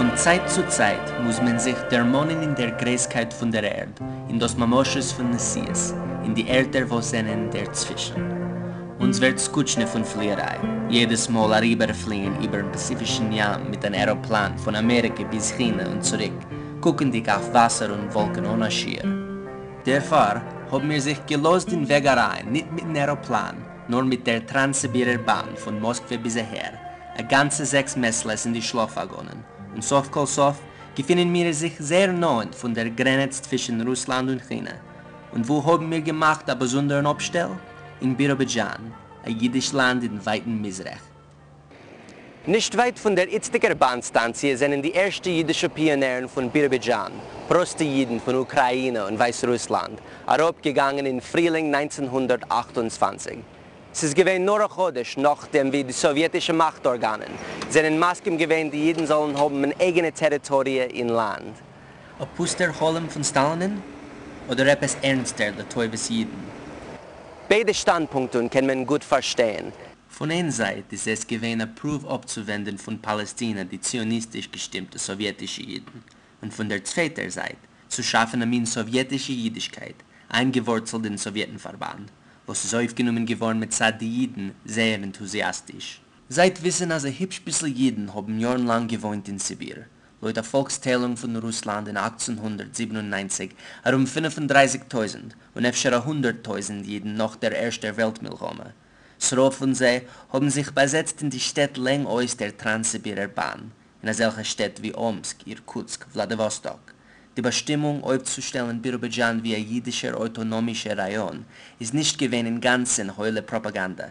פון צייט צו צייט מוז מען זיך דערמאנען אין דער גרייסקייט פון דער ערד, אין דאס ממשות פון נסיעות, אין די ערטער וואס זענען דערצווישן. אונז ווערט סקוטשנע פון פליעריי, יעדעס מאל אריבערפליען איבערן פאסיפישן ים מיט אן עראפלאן פון אמעריקע ביז כינע און צוריק, קוקנדיג אויף וואסער און וואלקן אן א שיעור. דערפאר האבן מיר זיך געלאזט אין וועג אריין, ניט מיטן עראפלאן, נאר מיט דער טראנס-סיבירער באן פון מאסקווע ביז אהער, א גאנצע זעקס מעת-לעת אין די שלאף-וואגאנען, און סוף כל סוף געפינען מיר זיך זייער נאענט פון דער גרענעץ צווישן רוסלאנד און כינע. און וואו האבן מיר געמאכט א באזונדערן אפשטעל? אין ביראבידזשאן, א אידיש לאנד אין ווייטן מזרח. נישט ווייט פון דער איצטיגער באן סטאנציע זענען די ערשטע אידישע פיאנערן פון ביראבידזשאן, פראסטע אידן פון אוקראינע און ווייסרוסלאנד, אראפגעגאנגען אין פרילינג 1928. ס'איז געווען נאר א חודש נאכדעם ווי די סאוויעטישע מאכט-ארגאנען זענען מסכים געווען די אידן זאלן האבן אן אייגענע טעריטאריע אין לאנד. א פוסטער חלום פון סטאלינען? אדער עפעס ערנסטער לטובת אידן? ביידע שטאנדפונקטן קען מען גוט פארשטיין. פון איין זייט איז עס געווען א פרואוו אפצואווענדן פון פאלעסטינע די ציוניסטיש געשטימטע סאוויעטישע אידן, און פון דער צווייטער זייט, צו שאפן א מין סאוויעטישע אידישקייט, איינגעווארצלט אין סאוויעטן-פארבאנד, וואס איז אויפגענומען געווארן מצד די אידן זייער ענטוזיאסטיש. זייט וויסן אז א היפש ביסל אידן האבן יארן לאנג געוואוינט אין סיביר, לויט א פאלקס-ציילונג פון רוסלאנד אין 1897, ארום 35 טויזנט, און אפשר א 100,000 אידן נאך דער ערשטער וועלט-מלחמה. ס'רוב פון זיי האבן זיך באזעצט אין די שטעט לענגאויס דער טראנס-סיבירער באן, אין אזעלכע שטעט ווי אומסק, אירקוטסק, וולאדיוואסטאק. די באשטימונג אויפצושטעלן ביראבידזשאן ווי א אידישער אויטאנאמישער ראיאן איז נישט געווען אינגאנצן הוילע פראפאגאנדע.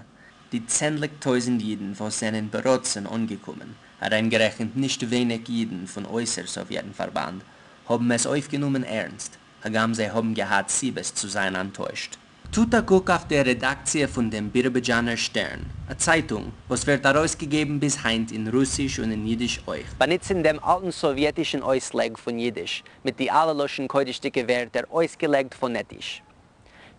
די צענדליג טויזנט אידן וואס זענען ברצון אנגעקומען, אריינגערעכנט נישט ווייניג אידן פון אויסער סאוויעטן-פארבאנד, האבן עס אויפגענומען ערנסט, הגם זיי האבן געהאט סיבות צו זיין אנטוישט. טוט א קוק אויף דער רעדאקציע פון דעם ביראבידזשאנער שטערן, א צייטונג, וואס ווערט ארויסגעגעבן ביז היינט אין רוסיש און אין אידיש אויך. באנוצן דעם אלטן סאוויעטישן אויסלייג פון אידיש, מיט די אלע לשון-קודש'דיגע ווערטער אויסגעלייגט פאנעטיש.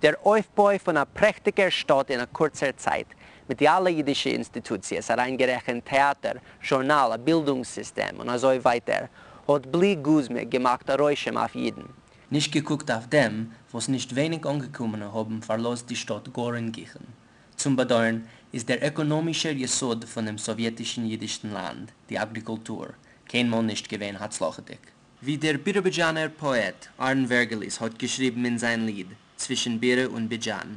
דער אויפבוי פון א פרעכטיגער שטאט אין א קורצער צייט, מיט די אלע אידישע אינסטיטוציעס, אריינגערעכנט טעאטער, זשורנאל, א בילדונגס-סיסטעם און אזוי ווייטער, האט בלי גוזמא געמאכט א רושם אויף אידן. נישט געקוקט אויף דעם, וואס נישט ווייניג אנגעקומענע האבן פארלאזט די שטאט גאר אין גיכן. צום באדויערן, איז דער עקאנאמישער יסוד פונעם סאוויעטישן אידישן לאנד, די אגריקולטור, קיינמאל נישט געווען הצלחה'דיג. ווי דער ביראבידזשאנער פאעט אהרן ווערגעליס האט געשריבן אין זיין ליד צווישן בירע און בידזשאן,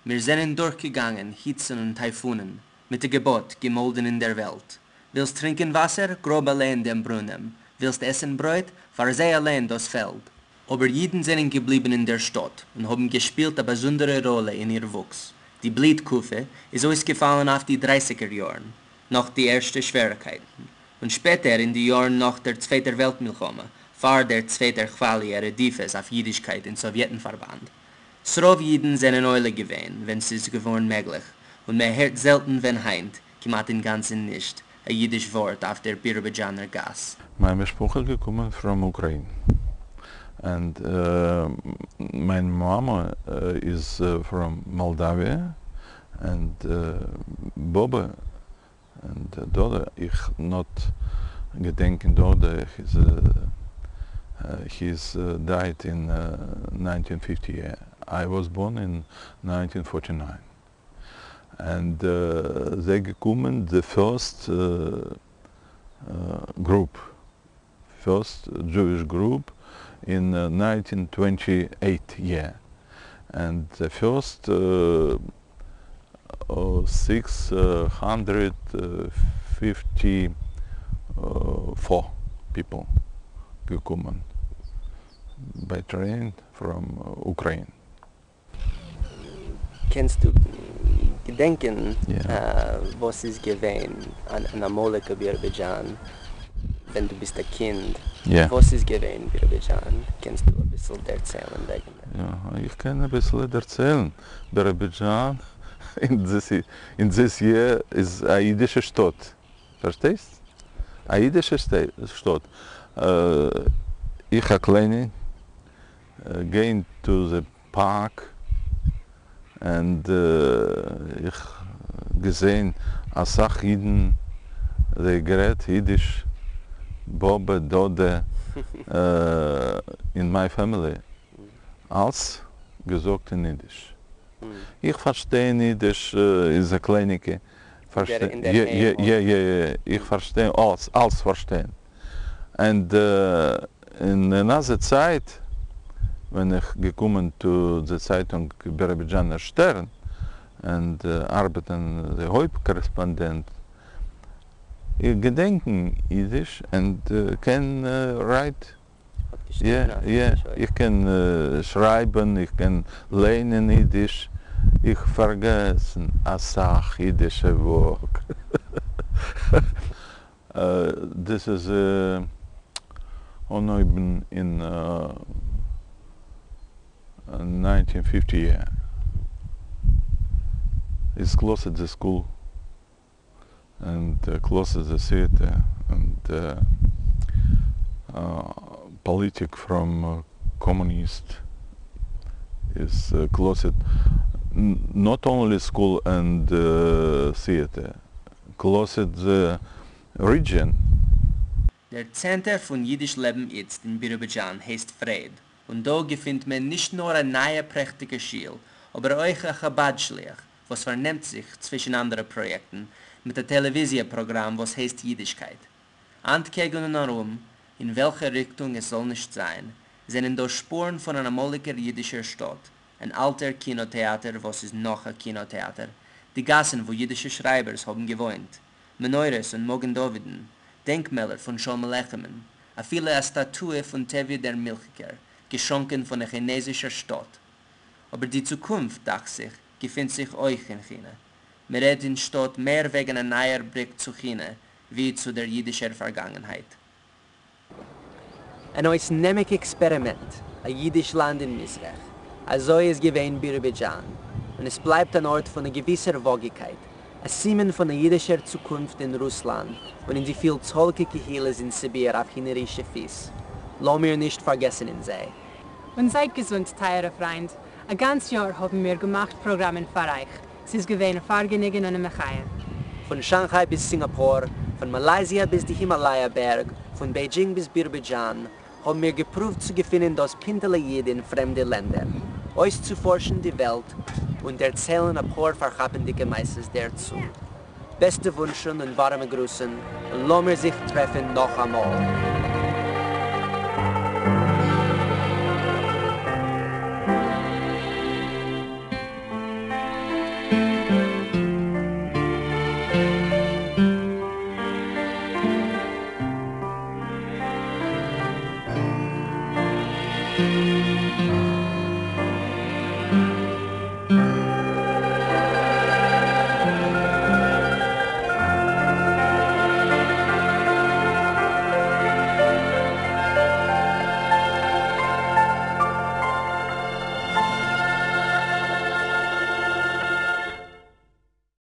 מיר זענען דורכגעגאנגען היצן און טייפונען, מיט א געבאט געמאלדן אין דער וועלט, ווילסט טרינקען וואסער, גראב אליין דעם ברונעם, ווילסט עסן ברויט, פארזיי אליין דאס פעלד. אבער אידן זענען געבליבן אין דער שטאט און האבן געשפילט א באזונדערע ראלע אין איר וואוקס. די בלי-תקופה איז אויסגעפאלן אויף די דרייסיגער יארן, נאך די ערשטע שוועריקייטן, און שפעטער אין די יארן נאך דער צווייטער וועלט-מלחמה, פאר דער צווייטער כוואליע רדיפות אויף אידישקייט אין סאוויעטן-פארבאנד. ס'רוב אידן זענען עולה געווען ווען ס'איז געווארן מעגליך, און מען הערט זעלטן ווען היינט, כמעט אינגאנצן נישט, א אידיש ווארט אויף דער ביראבידזשאנער גאס. מיין משפחה געקומען from Ukraine and מיין מאמע איז from Moldavia and באבע and דאדע, איך not געדענקען דאדע, he's died in 1950, I was born in 1949 and זיי געקומען the first group, first Jewish group in 1928 year and the first 654 people געקומען by train from Ukraine. קענסטו געדענקען וואס איז געווען אין אמאליגע ביראבידזשאן ווען דו ביסט א קינד? וואס איז געווען ביראבידזשאן? קענסטו אביסל דערציילן וועגן דעם? יא, איך קען אביסל דערציילן. ביראבידזשאן אין this year איז א אידישע שטאט. פארשטייסט? א אידישע שטאט. איך א קליינע גיין to the park and איך געזעהן אסאך אידן, זיי גערעדט אידיש. באבע, דאדע, אין my family, אלץ געזאגט אין אידיש. איך פארשטיי אין אידיש איז א קלייניקע. יא יא יא, איך פארשטיי אלץ, אלץ פארשטיין. And אין another צייט, ווען איך געקומען to די צייטונג ביראבידזשאנער שטערן, and ארבעטן די הויפט קארעספאנדענט, איך געדענקן אידיש and קען write. יא יא, איך קען שרייבן, איך קען ליינען אידיש, איך פארגעסן אסאך אידישע ווארט. דאס איז אנהויבן אין 1950 איז closed the school and closed the theater and politic from communist is closed not only school and theater, closed the region. דער צענטער פון אידיש לעבן איצט אין ביראבידזשאן הייסט פרייד, און דא געפינט מען נישט נאר א נייע פרעכטיגע שיל, אבער אויך א חבד שליח, וואס פארנעמט זיך, צווישן אנדערע פראיעקטן, מיט א טעלעוויזיע פראגראם וואס הייסט אידישקייט. אנטקעגן און ארום, אין וועלכער ריכטונג עס זאל נישט זיין, זענען דא שפורן פון אן אמאליגער אידישער שטאט, אן אלטער קינא-טעאטער וואס איז נאך א קינא-טעאטער, די גאסן וואו אידישע שרייבערס האבן געוואוינט, מנורות און מגן דוד'ן, דענקמעלער פון שלום עליכמ'ן, אפילו א סטאטוע פון טביה דער מילכיגער, געשאנקען פון א כינעזישער שטאט. אבער די צוקונפט, דאכט זיך, געפינט זיך אויך אין כינע. מען רעדט אין שטאט מער וועגן א נייער בריק צו כינע, ווי צו דער אידישער פארגאנגענהייט. אן אויסנעמיק עקספערימענט, א אידיש לאנד אין מזרח. אזוי איז געווען ביראבידזשאן, און עס בלייבט אן ארט פון א געוויסער וואגיקייט, א סימן פון א אידישער צוקונפט אין רוסלאנד און אין די פילצאליגע קהילות אין סיביר אויף הינערישע פיס. לאמיר נישט פארגעסן אין זיי. און זייט געזונט, טייערע פריינד. א גאנץ יאר האבן מיר געמאכט פראגראמען פאר אייך. ס'איז געווען א פארגעניגן און א מחיה. פון שאנכיי ביז סינגאפור, פון מאלייזיע ביז די הימאלאיא בערג, פון בעידזשינג ביז בירבידזשאן, האבן מיר געפרואווט צו געפינען דאס פינטעלע איד אין פרעמדע לענדער, אויסצופארשן די וועלט און דערציילן אפאר פארכאפנדיגע מעשות דערצו. בעסטע וואונטשן און ווארעמע גרוסן, און לאמיר זיך טרעפן נאכאמאל.